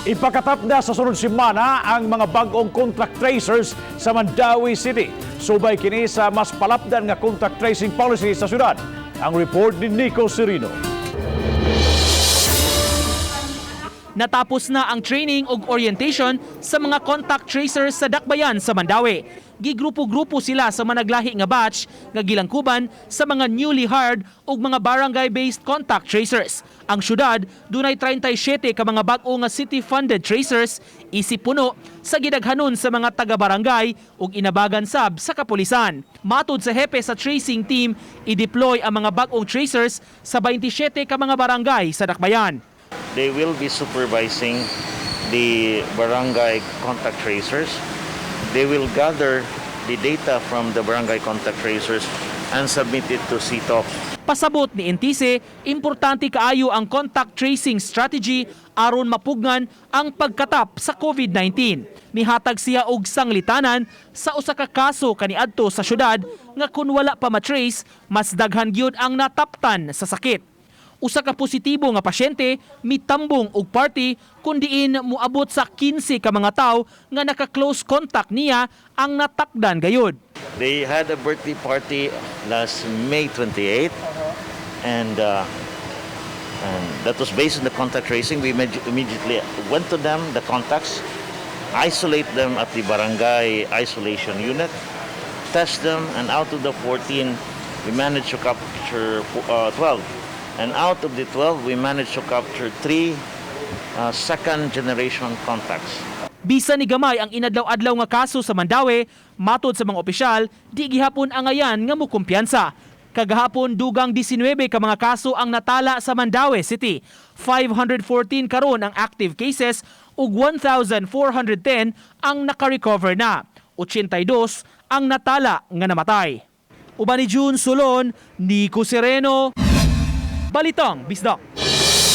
Ipakatap na sa sunod semana ang mga bag-ong contact tracers sa Mandaue City. Subay kini sa mas palapdan nga contact tracing policy sa syudad. Ang report ni Nico Serino. Natapos na ang training ug orientation sa mga contact tracers sa Dakbayan sa Mandaue. Gigrupo-grupo sila sa managlahi nga batch nga gilangkuban sa mga newly hired ug mga barangay-based contact tracers. Ang syudad dunay 37 ka mga bag-o nga city-funded tracers, isip puno sa gidaghanon sa mga taga-barangay ug inabagan sab sa kapulisan. Matud sa hepe sa tracing team, i-deploy ang mga bag-ong tracers sa 27 ka mga barangay sa Dakbayan. They will be supervising the barangay contact tracers. They will gather the data from the barangay contact tracers and submit it to CTOP. Pasabot ni Entise, importante kaayo ang contact tracing strategy aron mapugnan ang pagkatap sa COVID-19. Mihatag siya og sanglitanan sa usa ka kaso kaniadto sa syudad nga kun wala pa matrace, mas daghan gyud ang nataptan sa sakit. Usa ka positibo nga pasyente mitambong og party kun diin moabot sa 15 ka mga tawo nga naka-close contact niya ang natakdan gayud. They had a birthday party last May 28, and that was based on the contact tracing. We immediately went to them, the contacts, isolate them at the barangay isolation unit, test them, and out of the 14, we managed to capture 12. And out of the 12, we managed to capture three second generation contacts. Bisan ni gamay ang inadlaw-adlaw nga kaso sa Mandaue, matod sa mga opisyal, di gihapon angayan nga mukumpiyansa. Kagahapon, dugang 19 ka mga kaso ang natala sa Mandaue City. 514 karon ang active cases ug 1,410 ang naka-recover na. 82 ang natala nga namatay. Uban ni June Solon, Nico Sereno, Balitang Bisdak.